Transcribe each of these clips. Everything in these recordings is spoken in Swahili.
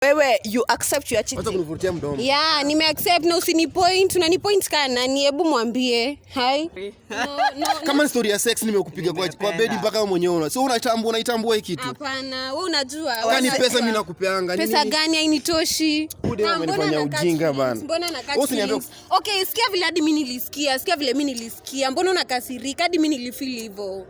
Wewe, you accept your Wacha cheating. kunivurutia mdomo. Yeah, nimeaccept na usinipoint, unanipoint kaa nani? Hebu mwambie. Hi. No. Kama ni story ya sex, nimekupiga kwa bedi mpaka wewe mwenyewe una. So unaitambua, unaitambua hii kitu. Hapana, wewe unajua. Kani Unajua. pesa mimi nakupeanga nini? Pesa gani hainitoshi? Huyu demu Na mbona amenifanyia anacut ujinga feelings? bana. Mbona anacut Wewe usiniambie- feelings? Okay, sikia vile hadi mimi nilisikia, sikia vile mimi nilisikia. Mbona unakasirika? Hadi mimi nilifeel hivyo.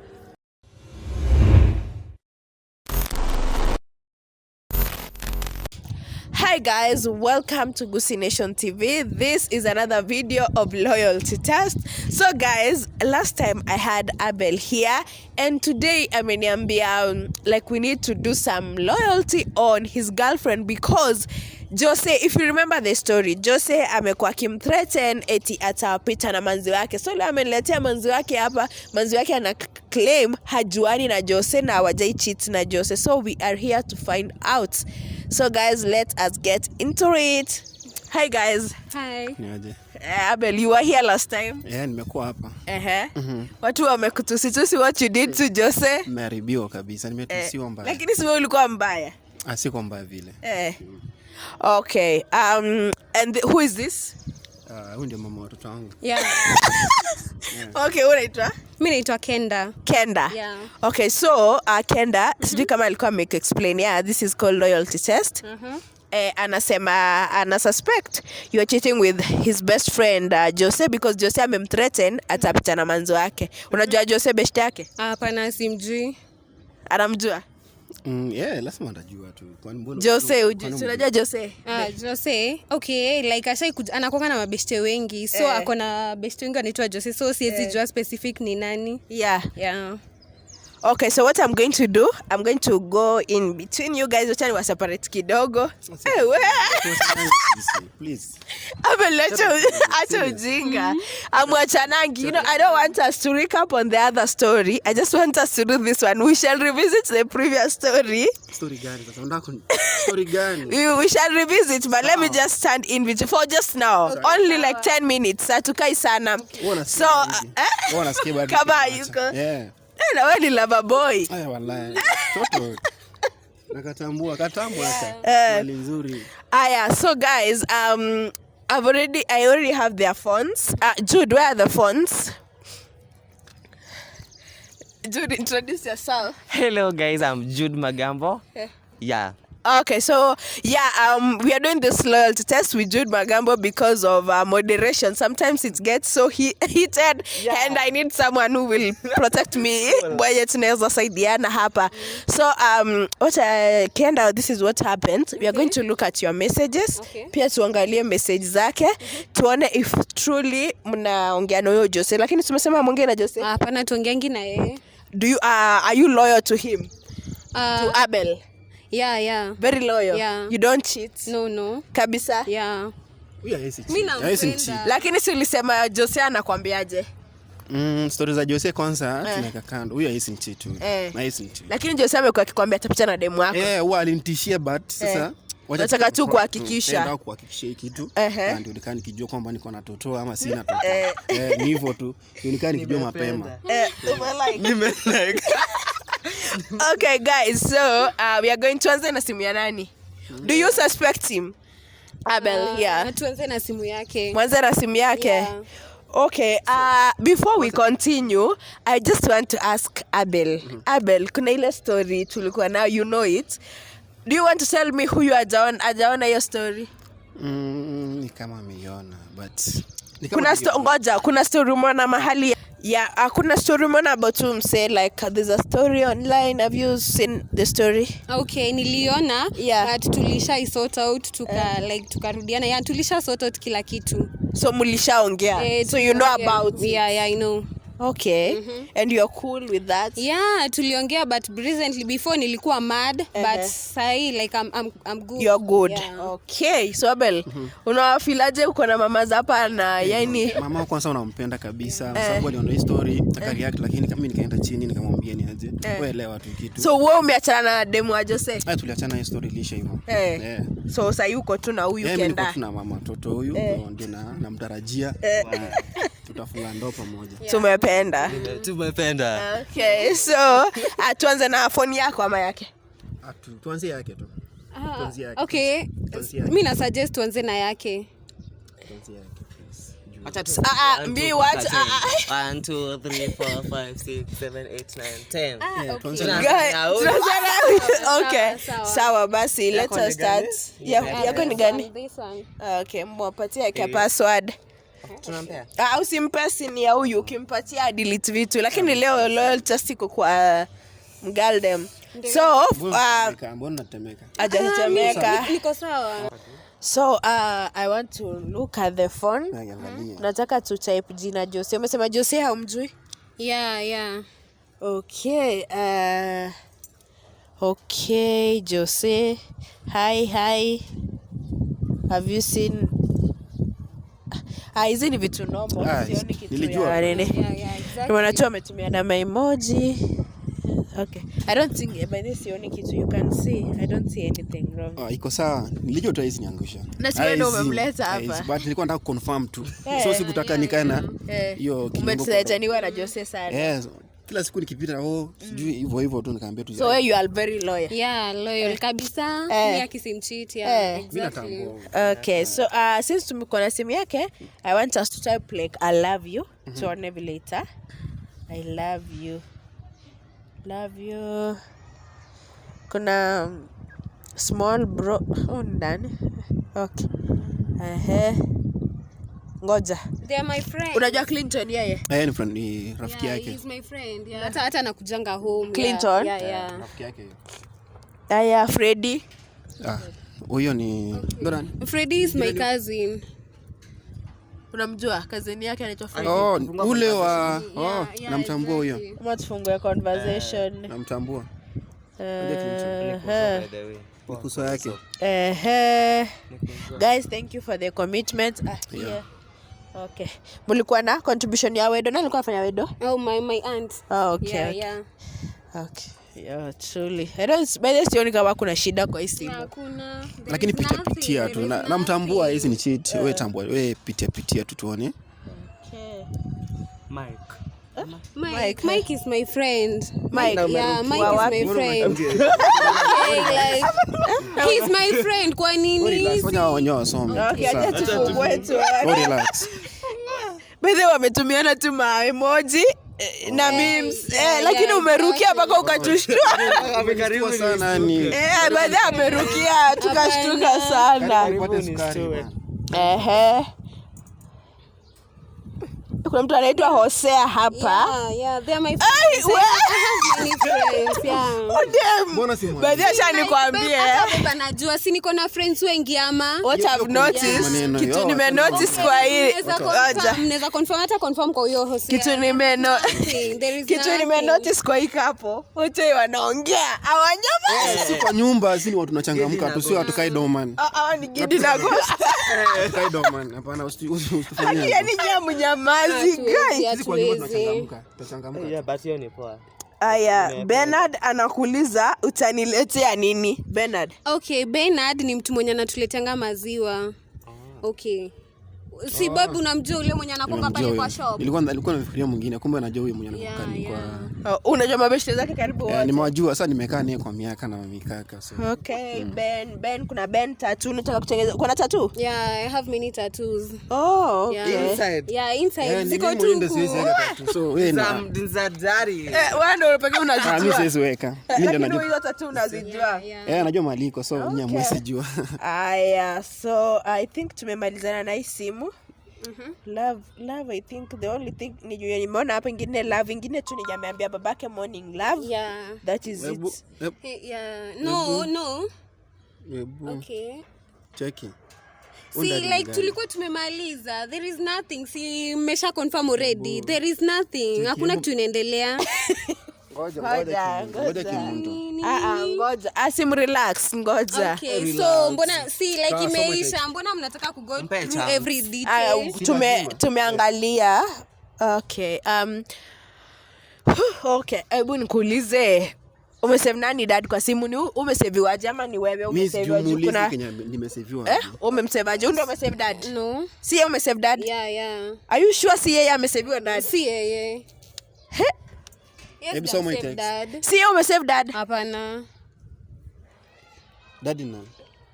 Hi guys, welcome to Gusii Nation TV. This is another video of loyalty test. So guys, last time I had Abel here and today ameniambia like we need to do some loyalty on his girlfriend because Jose, if you remember the story, Jose amekuwa akimthreaten eti atawapita na manzi wake. So leo ameniletea manzi wake hapa, manzi wake ana claim hajuani na Jose na hawajai cheat na Jose. So we are here to find out. So guys, let us get into it. Hi guys. Hi. Niaje? Abel, you were here last time. Eh, nimekuwa hapa. Watu wamekutusitusi what you did to Jose. Nimeharibiwa kabisa, nimetusiwa mbaya. Lakini si wewe ulikuwa mbaya. Ah, siko mbaya vile. Eh. Okay. And who is this? Ah, huyu ndio mama watoto wangu. Yeah. Okay, unaitwa? Mimi naitwa Kenda. Kenda. Yeah. Okay, so Kenda, sijui kama alikuwa ameexplain. Yeah, this is called loyalty test. Anasema ana suspect you are cheating with his best friend Jose because Jose amemthreaten atapita na manzo wake. Unajua Jose best yake? Hapana, simjui. Anamjua? Yeah, lazima atajua tu. Kwani mbona? Jose, kwani unajua Jose? Ah, Jose. Okay, like ashai anakuwa na mabeshte wengi. So Eh. ako na beshte wengi anaitwa Jose. So siwezi jua specific ni nani. Yeah. Yeah. Okay, so what I'm going to do, I'm going to go in between you guys. Wacha niwa separate kidogo. Eh, Please. Abel, acha ujinga. Amwachanangi. You know, I don't want us to recap on the other story. I just want us to do this one. We shall revisit the previous story. Story gani sasa? Unataka story gani? We shall revisit, but let me just stand in between for just now. Only like 10 minutes. Hatukai sana. Wewe unasikia So, baridi. eh? Wewe unasikia baridi Kama ukiacha. yuko. Yeah. Eh, na wewe ni lover boy. Aya wallahi. Toto. Nakatambua, katambua hata. Mali nzuri. Aya, so guys, I already have their phones. Jude, where are the phones? Jude, introduce yourself. Hello guys, I'm Jude Magambo. Yeah. Okay, so yeah, we are doing this loyalty test with Jude Magambo because of moderation. Sometimes it gets so heated, and I need someone who will protect me. Mwenye tunaweza saidiana hapa. So what Kenda, this is what happened. We are going to look at your messages. Okay. Pia tuangalie message zake, tuone if truly mnaongea na huyo Jose. Lakini tumesema mwongee na Jose. Hapana, tuongeangi na yeye. Do you are you loyal to him? To Abel? Yeah, yeah. Very loyal. Yeah. You don't cheat. No. Kabisa. Yeah. Huyu hawezi Mimi cheat. Hawezi nampenda. cheat. Lakini si ulisema Jose anakwambiaje? Story za Jose kwanza tunaweka kando. Huyu hawezi cheat huyu. Eh. Hawezi cheat. Lakini Jose amekuwa akikwambia atapita na demu wako. Eh, huwa alinitishia but sasa wacha Nataka tu kuhakikisha. Nataka kuhakikisha hii kitu. Ehe. Na ndio nikaa nikijua kwamba niko na toto ama sina toto. Eh, ni hivyo tu. Ndio nikaa nikijua mapema. Eh, umelike. Nimelike. Okay guys, so we are going to anze na simu ya nani? Do you suspect him? Abel, yeah. Tuanze na simu yake. Mwanze na simu yake. Yeah. Okay, before we continue, I just want to ask Abel. Abel, kuna ile story tulikuwa nayo, you know it. Do you want to tell me huyu hajaona hiyo story? Ni kama ameiona but ni kama Kuna ngoja, kuna story umeona mahali ya kuna story umeona about huyu msee, like there's a story online. Have you seen the story? Okay, niliona Yeah. but tulisha sort out tuka like tukarudiana. Yeah, tulisha sort out kila kitu. So mlishaongea. Eh, so you know tuliongea. about it. Yeah, yeah, I know. Okay. And you're cool with that? Yeah, tuliongea but recently before nilikuwa mad but sahi like I'm good. You're good. Yeah. Okay. So Abel, unawafilaje uko na mama za hapa na yani mama kwanza unampenda kabisa kwa sababu aliona hii story akareact, lakini kama mimi nikaenda chini nikamwambia ni aje, wewe elewa tu kitu. So wewe umeachana na demu wa Jose? Ah, tuliachana hii story ilisha hivyo. Eh. Eh. So sasa uko tu na huyu Yeah, mimi niko Kenda. tu na mama mtoto huyu ndio namtarajia. Tutafunga ndoa pamoja. Tumependa. Tumependa. Okay, so tuanze na phone yako ama yake? Tuanzie yake tu. Tuanzie yake. Okay, Tuanzie yake. mi na suggest tuanze na yake. Tuanzie yake, please. Juu. Acha tu. Ah, ah, One, mi two, what? mpaka Ah, 10. 1, 2, 3, 4, 5, 6, 7, 8, 9, 10. Eh, tuanze Tuna- na- Guy, Na huyu. okay. Sawa, sawa. Sawa basi, let Yako us ni gani? start. Yako ni gani? This one. Ah, okay, mwapatie yake password. Tunampea. Ah, usimpe sini ya huyu, ukimpatia delete vitu. Lakini leo loyal test iko kwa mgaldem. So, Mbona unatetemeka? Mbona unatetemeka? hajatetemeka. Niko sawa. So, I want to look at the phone. Angalia. Nataka tu type jina Jose. Umesema Jose haumjui? Yeah. Okay, okay, Jose. Hi, hi. Have you seen? Ah, hizi ni vitu normal. Ah, Sioni kitu nilijua. ya nini. Yeah, exactly. Maana tu ametumia na emoji. Okay. I don't think by this sioni kitu you can see. I don't see anything wrong. Ah, iko sawa. Nilijua tu haizi niangusha. Na si wewe ndio Haizi, umemleta haizi. hapa. But nilikuwa nataka kuconfirm tu. Eh. So sikutaka nikae na Eh. hiyo kinyongo kwa roho. Umetuletaniwa na Jose sana. Yes. Kila siku nikipita oh, sijui hivyo hivyo tu nikaambia tu. So wewe you are very loyal. Yeah, loyal kabisa. Eh. Mi akisimcheat, yeah, Eh. Mimi exactly. natambua. Okay, so since tumekuwa na simu yake, I want us to type like I love you. Tuone vile ita. I love you. Love you. Kuna small bro. Oh, ni nani? Okay. Ehe. Ngoja. They are my friend. Unajua Clinton yeye? Eh, ni friend, ni rafiki Yeah, yake. he's my friend. Yeah. Hata anakujanga home. Clinton? Yeah. Rafiki yake. Aya, Freddy. Ah, huyo ni ndo nani? Freddy is my cousin. Unamjua kazini yake anaitwa Freddy. Oh, ule wa oh, Yeah, namtambua huyo. exactly. Ama tufungue conversation. Namtambua. Ehe. By the way. Ni kuso yake. Ehe. Guys, thank you for the commitment. Ah, yeah. Okay. Mulikuwa na contribution ya wedo. Nani alikuwa afanya wedo? Oh, my aunt. Oh, okay. Yeah, okay. yeah. Okay. Yeah, truly. I don't by the way, sioni kama kuna shida kwa hii simu. Hakuna. There Lakini is pitia nothing, pitia there tu. is Namtambua nothing. hizi ni cheat. Wewe tambua. Wewe pitia pitia tu tuone. Okay. Mike. Mike, Mike is my friend. Mike. Yeah, Mike Wa is wapi? my friend. Okay, like he's my friend. Kwa nini? Relax. Ngoja wao wenyewe wasome. Okay, Sawa. acha tufungue tu. Wewe relax. By the way, wametumiana tu ma emoji na memes. yeah, Lakini yeah, umerukia exactly. mpaka ukatushtua. Amekaribu sana ni. By the way, amerukia tukashtuka sana. Karibu upate sukari. bana. Ehe. Kuna mtu anaitwa Hosea hapa. Yeah, they are my Ai, friends. we- I have many friends. Yeah. Udem. Mbona si By the way, acha nikwambie. Hata babe anajua si niko na friends wengi ama. What I've noticed, Maneno, kitu yo, nime notice kwa hii. Mnaweza Ngoja. confirm, confirm hata confirm kwa huyo Hosea. Kitu nime no Nothing, there is kitu nime nothing. notice kwa hii kapo. Wote wanaongea. Hawanyamazi. Si kwa nyumba, si ni watu tunachangamka tu, sio watu kai doman. Hawa ni Gidi na Ghost. Kai doman. Hapana, usitufanyie. Yaani nyinyi mnyamazi Hatuwezi, guys. Sisi kwa nyumba hatuwezi. tunachangamka. Tunachangamka. Yeah, but hiyo ni poa. Aya, Bernard anakuuliza utaniletea nini? Bernard. Okay, Bernard ni mtu mwenye anatuletanga maziwa. Okay. Si babu unamjua ule mwenye anakonga Nimemjua pale kwa huyo. shop? Nilikuwa nafikiria mwingine, kumbe anajua huyo mwenye Yeah, anakukaa yeah. kwa Oh, unajua mabeshte zake karibu Eh, wote. nimewajua sasa, nimekaa naye kwa miaka na mikaka so. Okay, Ben, kuna Ben tattoo unataka kutengeneza. Kuna tattoo? Yeah, I have many tattoos. Oh, okay. Yeah. Inside. Yeah, inside. Eh, ni Ziko mimi mwenyewe ndio tu siwezi huku. weka tattoo. So wewe na Mdinzadari. Wewe ndio pekee Ah, mimi unazijua. siwezi weka. Mimi ndio Lakini najua. hizo tattoo unazijua. Yeah. Eh, anajua maliko so nyinyi hamwezi jua. Aya, so I think tumemalizana na hii simu. Love, I think the only thing ni juu nimeona hapa ingine love ingine tu ni ameambia babake morning love. Yeah. That is Hebu it. Yeah. No, no. hebu Okay. cheki. See, like tulikuwa tumemaliza. There is nothing. Si mmesha confirm already. There is nothing. Hakuna kitu inaendelea. Ngoja Ngoja, ngoja kimuntu. Nini? Ngoja. Asim relax, ngoja. Okay, so mbona si like Sawa, soma imeisha, mbona mnataka ku go Mpe through chance. every detail? Tumeangalia. Okay. Okay, hebu nikuulize. Umesave nani dad kwa simu? Ni umeseviwaje ama ni wewe Mimi umeseviwaje? sijimuulizi Kuna Kenya nimeseviwa. Umemsevaje? Ndio umesave dad? No. Si yeye umesave dad? Yeah. Are you sure si yeye ameseviwa dad? Si yeye. Yes, Hebu soma hii save text. dad. Si yeye umesave dad? Hapana. Daddy nani?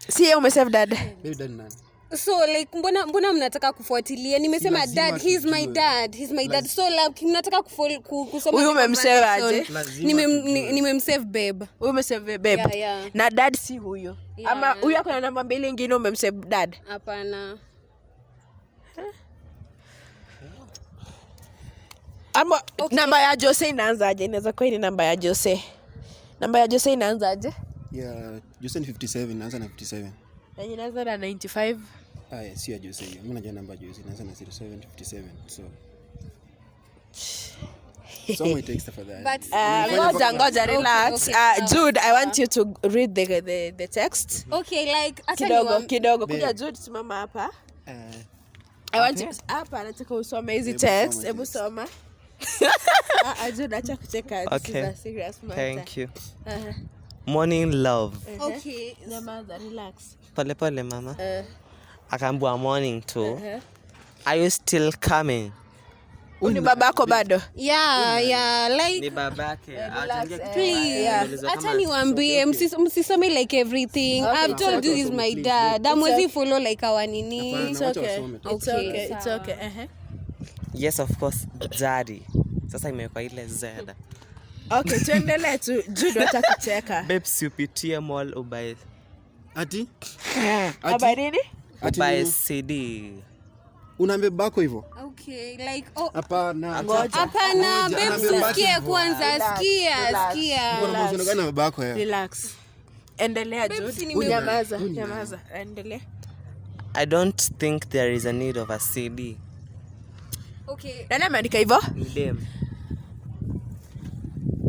Si yeye umesave dad. Baby daddy nani? So like mbona mnataka kufuatilia? Nimesema Lazima dad, he's my tujue. dad, he's my dad. So like mnataka kusoma Huyu the umemsave aje? conversation. Lazima Nimemsave babe. Huyu umesave babe. Yeah, yeah. Na dad si huyu. Yeah. Ama huyu ako na namba mbili ingine umemsave dad. Hapana. Ama namba ya Jose inaanza aje? Inaweza kuwa ni namba ya Jose. Namba ya Jose inaanza aje? Yeah, Jose ni 57, inaanza na 57. Na inaanza na 95. Aya, si ya Jose hiyo. Mimi najua namba ya Jose inaanza na 0757. So Soma text tafadhali. But Ngoja relax. Okay, Jude, I want you to read the text. Okay, like acha Kidogo kidogo. Kuja Babe. Jude, simama hapa. Eh, I want you hapa nataka usome hizi Hebu text. soma Hebu text. soma. Jude, acha kucheka. This Okay. is a serious matter. Thank you. Morning love. Okay. Nyamaza, relax. Pole pole mama. Akaambiwa morning too. Are you still coming? Huyu ni babako bado? Yeah, like Ni babake. Please, acha niwaambie, msisome like everything. I've told you he's my dad. Amwezi follow like our nini. Hapana, It's wacha okay. wasome tu. It's Okay, okay. It's sawa. okay. Yes, of course, daddy. Sasa imewekwa ile Z. Okay, tuendelee tu. Jude, wacha kucheka. Babes, upitie mall ubuy Ati? Habari nini? Ati ubuy nini? CD. Unaambia babako hivyo? Okay, like oh Hapana. Ngoja. hapana, Ngoja, babes, anaambia babake sikia hivyo. kwanza, sikia, sikia. Uko na mahusiano gani na babako wewe? Relax. Endelea Babes, Jude. Nyamaza, nyamaza. Endelea. I don't think there is a need of a CD. Okay. Nani ameandika hivyo? Ni dem.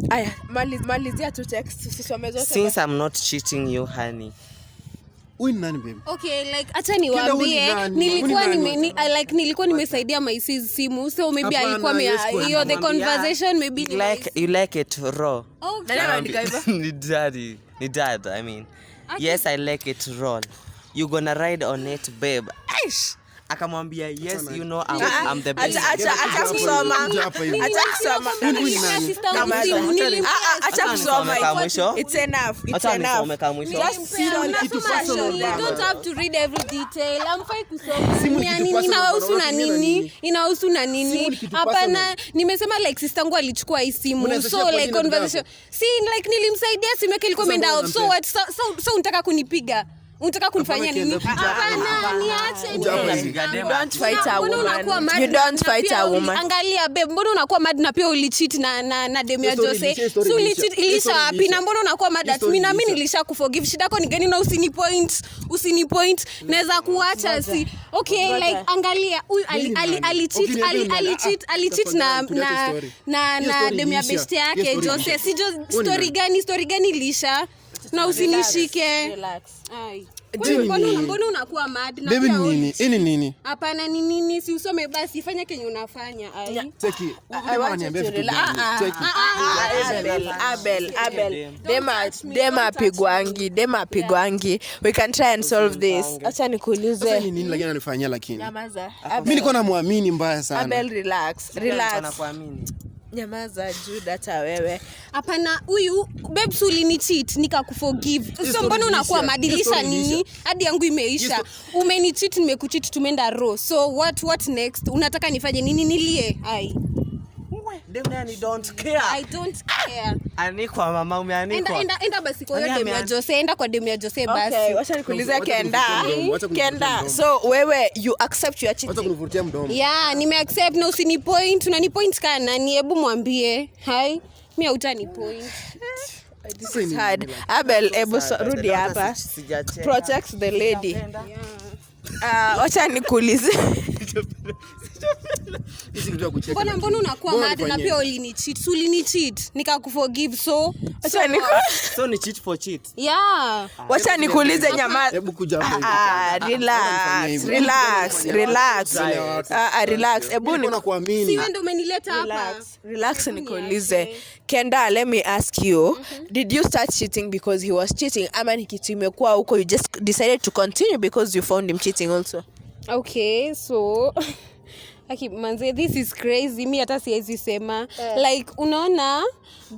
Aya, malizia tu text, usisome zote. Since I'm not cheating you, honey. Huyu ni nani babe? Okay, like acha Kenda, huyu ni niwaambie nani? nilikuwa Huyu ni nime, nani? ni, I like nilikuwa nimesaidia my sis simu, so maybe Hapana, alikuwa yes, kwa hiyo the Namwambia, conversation maybe You ni like you like it raw. Okay. Nani ameandika hivyo? Ni daddy. Ni dad, I mean. Yes, I like it raw. You gonna ride on it, babe. Aish. Akamwambia, yes, you know I'm the best. Acha kusoma. Kuja hapa hivi. Acha kusoma. Nilimpea Acha Acha kusoma. nisome ka mwisho. It's enough. It's Acha enough. nisome ka mwisho. Just sit on kitu personal You bana. don't have to read every detail. Hamfai kusoma. Simu Ni ni ya kitu nini? personal, Inawahusu na unatumia na nini? nini? Inawahusu na Simu ni nini? kitu Hapana, personal. nimesema like sister yangu alichukua hii simu. Mnaweza So share kwa like jina conversation. dadako. Si like nilimsaidia simu yake ilikuwa Sasa imeenda mbona off. So unampea? what? So unataka kunipiga? Unataka kunifanyia Hapana, nini? Kenda, kuja Hapana, niache. Kuja hapa niache. hivi. You don't fight a Mbona unakuwa woman. mad You don't na fight pia a woman. Angalia babe, mbona unakuwa mad na pia ulicheat na demu ya Hiyo story Jose? ilisha, hiyo story Si ilisha. ulicheat Hiyo ilisha story wapi? ilisha. Na mbona unakuwa mad Hiyo at me? Na mimi story nilisha kuforgive. Shida yako ni gani? Na usini point, usini point. Naweza kuacha si. Okay, like angalia huyu Nini nani? alicheat Okay, niambie nani? alicheat alicheat na Tafadhali, tuliache na story. na Hiyo na story demu ya ilisha. beshte Hiyo yake story Jose. ilisha. Si Huyu ni story nani? gani? Story gani ilisha? Na usinishike. Relax. Ai. Jude. Mbona unakuwa mad na Baby pia ni nini? Hii ni nini? Hapana, ni nini? Si usome basi, fanya kenye unafanya. Ai. Cheki. I want you Niambia to vitu relax. gani? Cheki. Abel, Abel, Abel. Dema, touch me, dema don't touch pigwangi, dema pigwangi. We can try and solve this. Acha Sasa nikuulize. ni nini lakini ananifanyia lakini? Nyamaza. Mimi nilikuwa namwamini mbaya sana. Abel, relax. Relax. Anakuamini. Nyamaza Jude, hata wewe. Hapana, huyu babes ulinicheat nikakuforgive. So story mbona unakuwa ilisha. madilisha Hiyo story nini? ilisha. Hadi yangu imeisha. Umenicheat, nimekucheat, tumeenda raw. So what next? Unataka nifanye nini? Nilie? Ai. Dem naye ni don't care. I don't care. Anikwa mama, Enda umeanikwa. enda basi kwa hiyo Nani demu ya Jose, enda kwa demu ya Jose basi. Okay, wacha nikuulize Wacha Kenda. kunivutia mdomo, wacha kunivutia Kenda. mdomo. So wewe you accept your Wacha cheating. kunivutia mdomo. Yeah, nimeaccept na usini point, unani point kana nani? Hebu mwambie. Hai. Mimi hautani point. This is hard. Abel, ebu rudi hapa. Sijacheka. Protect the lady. Wacha nikuulize. Hizi kitu ya kucheka. Mbona mbona unakuwa Mbona mad na unifanyie? pia ulinicheat? Si ulinicheat, nikakuforgive so. Wacha niku So ni cheat for cheat. Yeah. Wacha nikuulize nyamaza. Hebu kuja hapa hivi. Relax, hivi. relax, relax. Relax. Ebu Nilikuwa nakuamini. Si wewe ndio umenileta hapa. Relax, relax nikuulize. Kenda, let me ask you, did you start cheating because he was cheating ama ni kitu imekuwa huko you just decided to continue because you found him cheating also? Okay, so Aki, manze, this is crazy. Mi hata siwezi sema. Like, unaona,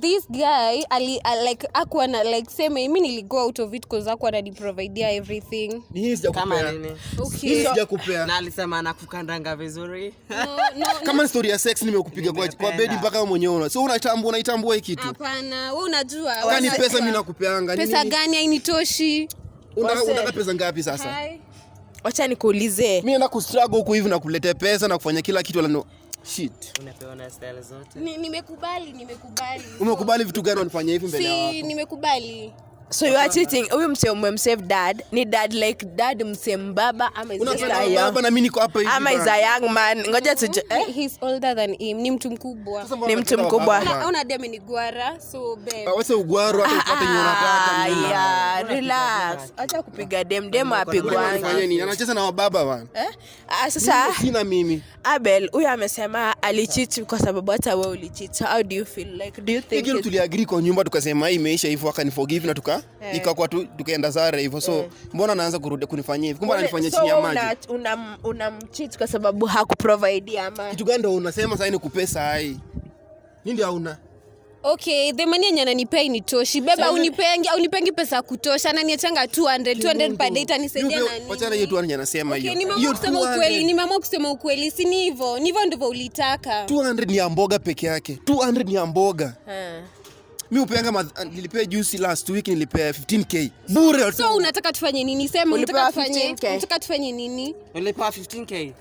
this guy ali, like akuwa na, like, seme mi niligo out of it cause akuwa ananiprovidea everything. Ni hii Kama sijakupea. nini? Okay. Hii sijakupea. Na alisema anakukandanga vizuri. No, no, Kama ni story ya sex nimekupiga kwa bedi mpaka wewe mwenyewe una. So unaitambua hii kitu. Hapana, wewe unajua. Kani Wewe pesa mimi nakupeanga. Ni Pesa nini? gani hainitoshi? Unataka pesa ngapi sasa? Hai. Wacha nikuulize. Mimi naenda kustruggle huku hivi na kuletea pesa na kufanya kila kitu, ala no. Shit. Unapewa na style zote. Nimekubali, nimekubali. Umekubali vitu gani wanifanyia hivi mbele ya Si watu? nimekubali. So you are cheating. Huyu mse umemsave dad, ni dad like dad mse mbaba ama is just Unapenda a young baba na mimi niko hapa hivi. ama is Bana. a young man? Ngoja tujue. Eh? He's older than him. Ni mtu mkubwa. Sasa mbona Ni mtu unapenda mkubwa. baba bana? Au na amenigwara, so babe. Ah, wacha ugwaro hata upate yenye unataka Ah, nini. yeah, relax. Acha kupiga dem, dem Unafanya apigwangi. nini? Anacheza na wababa bana. Eh? Ah, sasa Sina mimi. Abel huyu amesema alicheat kwa sababu hata wewe ulicheat. How do you feel? Like, do you Hii think kitu tuliagree kwa nyumba, tukasema hii imeisha hivyo, akaniforgive na tuka ikakuwa tu tukaenda sare hivyo. So mbona anaanza kurudi kunifanyia hivi? Kumbe ananifanyia So chini ya wewe maji. Unamcheat kwa sababu hakuprovidea ama Kitu gani ndio unasema sasa nikupe saa hii? Nini ndio hauna? Okay, the money yenye ananipea initoshi. Beba, unipengi pesa ya kutosha. Ananiachanga 200, 200 per day itanisaidia na nini? Wachana hiyo tu anasema Okay, hiyo. nimeamua Hiyo kusema 200. ukweli, nimeamua kusema ukweli, si ni hivyo? Ni hivyo ndivyo ulitaka. 200 ni ya mboga peke yake. 200 ni ya mboga. Mi upeanga, nilipea juice last week, nilipea 15K. Bure tu. So unataka tufanye nini? Sema Ulipewa unataka tufanye 15K? unataka tufanye nini? Ulipewa 15K.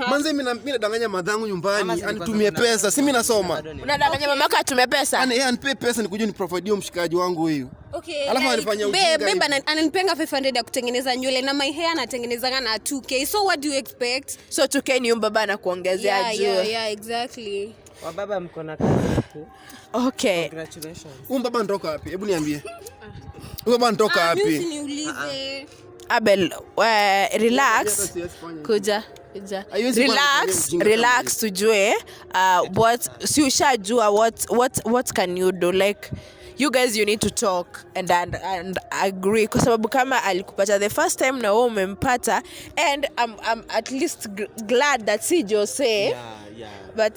Manze mimi nadanganya madhangu Ama nyumbani zilikuwa anitumie pesa, si mimi nasoma. Bado ni- Unadanganya mamako atumie pesa? Ani yeye anipe pesa nikuje niprovide mshikaji wangu huyu. Okay, Alafu like, ananifanyia ujinga babe, hivi. ananipenga 500 ya kutengeneza nywele na my hair anatengenezanga na 2K. So what do you expect? So 2K ni baba anakuongezea Yeah, juu. yeah, exactly. Wababa mko na kazi huku. Okay. Congratulations. Huyu baba anatoka wapi? Hebu niambie. Huyu baba anatoka Ah, mimi wapi? usiniulize. Abel, relax. Siwezi fanya. Kuja. Kuja. Haiwezi kuwa Relax, anafanyia ujinga kama relax tujue what si ushajua what can you do? Like, you guys, you need to talk and agree, kwa sababu kama alikupata the first time na wewe umempata, and I'm at least glad that si Jose, Yeah. but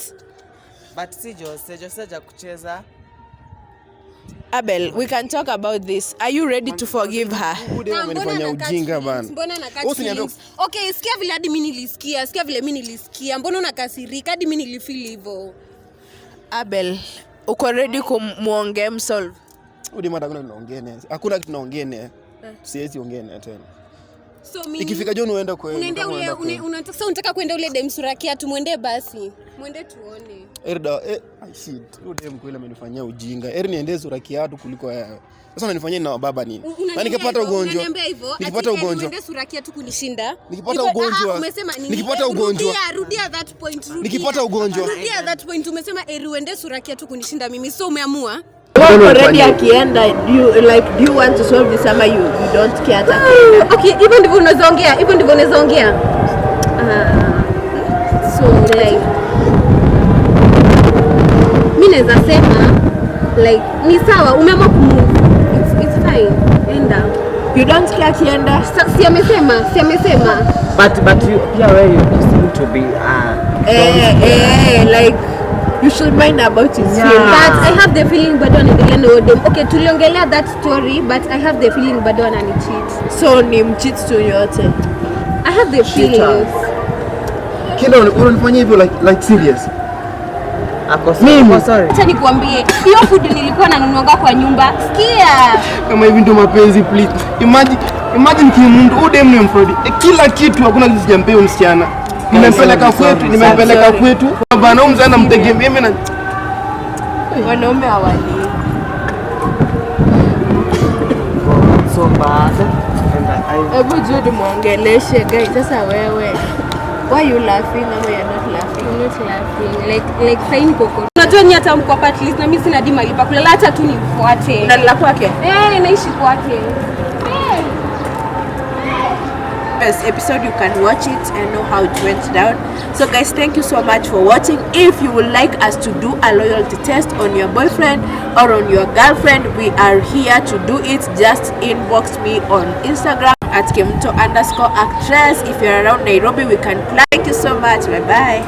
But si Jose, Jose hajakucheza. Abel, we can talk about this. Are you ready to forgive her? Huyu dem Na mbona amenifanyia ana catch ujinga feelings? bana. Mbona ana catch Wewe usiniambie feelings? Okay, sikia vile hadi mimi nilisikia, sikia vile mimi nilisikia. Mbona unakasirika? Hadi mimi nilifeel hivyo. Abel, uko ready kumuongea msolve? Huyu dem hata hakuna tunaongea naye. Hakuna kitu tunaongea naye. Siwezi ongea naye tena. So mimi Ikifika jioni uende kwenu. unaendea Kama ule unaenda kwenu. so unataka kwenda ule dem sura kiatu, mwende basi. Mwende tuone. Eri da, ah, shit. Huyu dem kweli amenifanyia ujinga. Eri niendee sura kiatu kuliko yeye. Sasa unanifanyia na baba nini? U- Na unaniambia nikipata hivyo, ugonjwa. unaniambia hivyo, Nikipata ati eri ugonjwa. uende sura kiatu kunishinda. Nikipata ugonjwa. Umesema nini? Nikipata ugonjwa. Rudia, rudia that point. Rudia. Nikipata ugonjwa. Rudia that point. Umesema eri uende sura kiatu kunishinda mimi. So umeamua? Already akienda, do you like, do you want to solve this ama you don't care hata akienda? Okay, hivyo ndivyo unaweza ongea, hivyo ndivyo unaweza ongea. Ah, so like mi naweza sema like ni sawa, umeamua kumove. It's fine. Enda. You don't care akienda? Si amesema. But you, pia wewe you seem to be Eh, like you should mind about his feelings. But I have the feeling bado anaendelea na huyo dem. Okay, tuliongelea that story, but I have the feeling bado ananicheat. So ni mcheat tu yote. I have the feelings. Kila unanifanyia hivyo like serious. Ako sorry. Ako sorry. Acha nikuambie, hiyo food nilikuwa nanunuanga kwa nyumba. Sikia. Kama hivi ndio mapenzi, please. Imagine kimundu huyu dem ni mfrodi. Kila kitu, hakuna kitu sijampea huyu msichana. Nimempeleka Sorry, kwetu, sorry, nimempeleka sorry. kwetu. Bana, huyu mzee anamtegemea mimi na Wanaume hawalii. So bad. And I Hebu Jude muongeleshe guys. Sasa wewe, why you laughing ama you're not laughing? I'm not laughing. Like sahi niko kwa. Unajua ni hata mko hapa at least na mimi sina hadi mahali pa kulala, hata tu nifuate. Unalala kwake? Eh, naishi kwake. Eh. This episode you can watch it and know how it went down. So guys, thank you so much for watching. If you would like us to do a loyalty test on your boyfriend or on your girlfriend, we are here to do it. Just inbox me on Instagram at Kemunto_actress. If you're around Nairobi, we can plan. Thank you so much. Bye bye.